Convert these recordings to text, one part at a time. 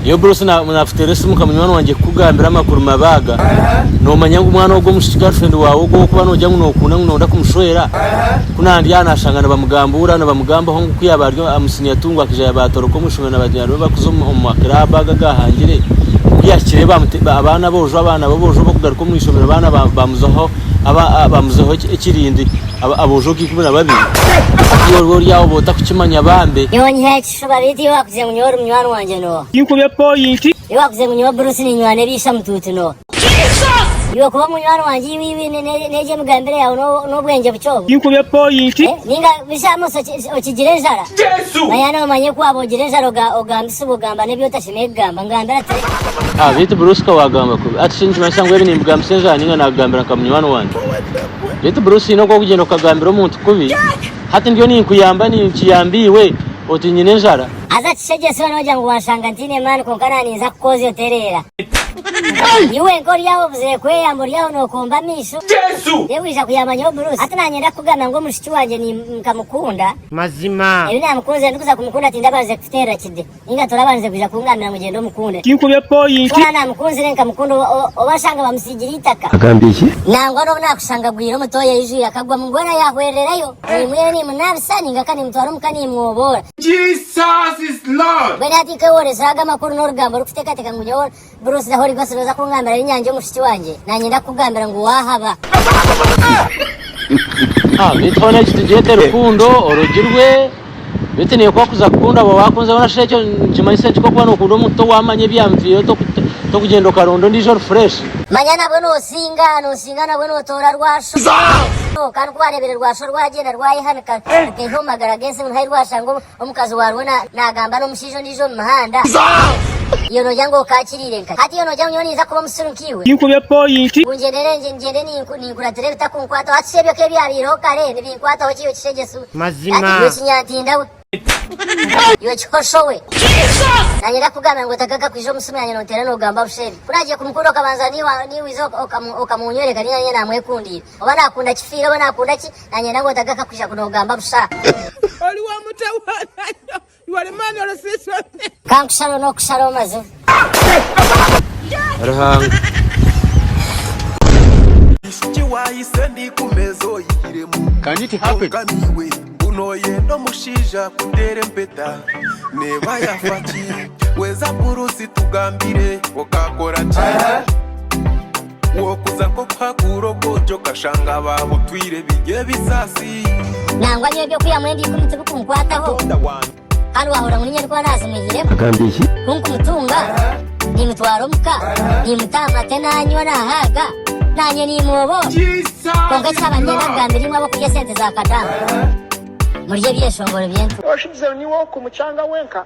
Nyowe Bruce nakuteera esimu nka munywani wangye kukugambira amakuru mabi aga. Nomanya ngu omwana ogu omwishiki girlfriend waawe ogu orikuba nogira ngu nokunda ngu noyenda kumushwera, ku nandi aha nashanga nibamugambuura nibamugambaho ngu ku yaaba ari omu siniya tu ngu akaija yabatoroka omu ishomero na banywani be barikuza omu ma club aga agahangire. Ku yahikireyo abaana aboojo abaana b'aboojo abarikugaruka omu ishomero abaana bamuzaho bamuzaho ekirindi aboojo nka 12. Hati iwe ori aho oba otakukimanya bambe. Nyowe nyiha ekishuba beitu iwe wakugira ngu nyowe ori munywani wangye nooha? Tinkubye poyinti. Iwe wakugira ngu nyowe Bruce ninywana ebiisha mutuutu nooha? Iwe kuba munywani wangye iwe iwe n'egyo emigambire yaawe n'obwengye bukye obu? Tinkubye poyinti. Ninga busha Amos okigira enjara? Manya noomanya ku waaba ogira enjara ogambisibwa ogamba n'ebi otashemereire kugamba. Ngambira ati. Ah beitu Bruce ka waagamba kubi. Hati shi nikimanyisa ngu ebi nimbigambisa enjara ninga naakugambira nka munywani wangye? Beitu Bruce haine oku orikugyenda okagambira omuntu kubi? Hati ndiyo ninkuyamba ninkiyamba iwe oti nyine enjara. Haza kishegyesi we nogira ngu wanshanga ntiine maani kwonka na ninza kukwozya otereera. Iwe nka ori aho obuzire kweyamba ori aho nokomba amaisho. Reeba waija kuyamba nyowe Bruce. Hati nanyenda kukugambira ngu omwishiki wangye nkamukunda. Mazima. Ebi namukunzire ndikuza kumukunda tindabandize kukuteerera kide. Ninga torabandize kwija kungambira ngu gyenda omukunde. Tinkubye poyinti. Ku namukunzire nkamukunda oba nshanga bamusiigire eitaka. Agambye ki? Nangwa n'obu nakushanga agwire omu tooyi aijwire akagwamu mbwenu yahwererayo. Nimwihayo nimunaabisa ninga ka nimutwara omuka nimwoboora. Jesus is Lord. Mbwenu hati nka iwe oresire ago amakuru n'orugambo orikuteekateeka ngu nyowe Bruce the Holy Ghost nooza kungambira ebinyangye omushiki wangye, naanye ndakukugambira ngu waahaba. Ah, beitu hoona eki tugyete rukundo orugirwe beitu niiwe ku wakuza kukunda oba wakunze hoona shi ekyo nikimanyisa ki ku orikuba nookunda omuntu owamanya ebyamuviireho tokugyenda okaronda ondiijo ori fresh. Manya nabwo noosinga, noosinga nabwo nootoora rwasho. Kandi ku waareebire rwasho rwagyenda rwayehanika rukaiha omu magara g'ensi ngu haihi rwashanga omukazi warwo naagamba n'omushaija ondiijo omu muhanda. Iwe noogira ngu okaakiriire nka? Hati iwe noogira ngu nyowe ninza kuba omusiru nkaiwe? Tinkubye poyinti. Ngu ngyendere ngyende ninkuratira ebitakunkwataho? Hati shi ebyo k'ebyabaireho kare nibinkwataho ki iwe kishegyesu? Mazima. Hati iwe kinyantinda we. Iwe kihosho we. Naanye ndakugambira ngu otagaruka kwija omu simu yangye noonteera noogamba busha ebi. Ku naagiire kumukunda okabanza niiwe waija okamuunyoreka naanye naamwekundiire. Oba naakunda kifiire oba naakunda ki, naanye ngu otagaruka kwija noogamba busha. Oli wa mutawaana nnyo. You are a man or a sister. Ka nkushare n'okushara omazibu. Ruhanga. Ishiki waayise ndi ku meeza oyihiremu Can it happen? Kwonka niiwe ngu nooyenda omushaija kuteera empeta Neeba yaafa ki? Weeza Burusi tugambire okaakora ki? Wookuza nk'okuhakuura obwogi okashanga baabutwire biri ebisaasi. Nangwa nyowe eby'okwihamu enda ikumi tibikunkwataho, kandi waahurira ngu niinye ndikuba naazimwihiremu. Agambye ki? Ku nkumutunga, niimutwara omuka, niimuta aha mate naanywa naahaaga, naanye niimwoboora. Kwonka eki naaba niinyenda kugambira imwe ab'okurya esente za kadaama, murye ebyeshongoro by'entuura. Oshigizeho niiwe ow'okumukyanga wenka.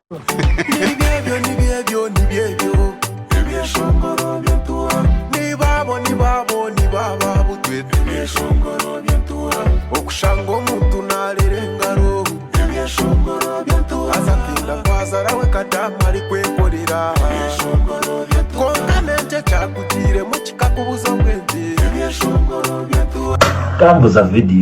Nibyebyo nibyebyo nibyebyo Ebyeshongoro by'entuura Nibaabo nibaabo nibaaba butwe Ebyeshongoro by'entuura Okushanga omuntu naarera engaro Ebyeshongoro by'entuura Haza akenda kwazara we kadaama arikwekorera Ebyeshongoro by'entuura Kwonka n'enki ekyakugiiremu kikakubuza obwengye Ebyeshongoro by'entuura Tambuza video.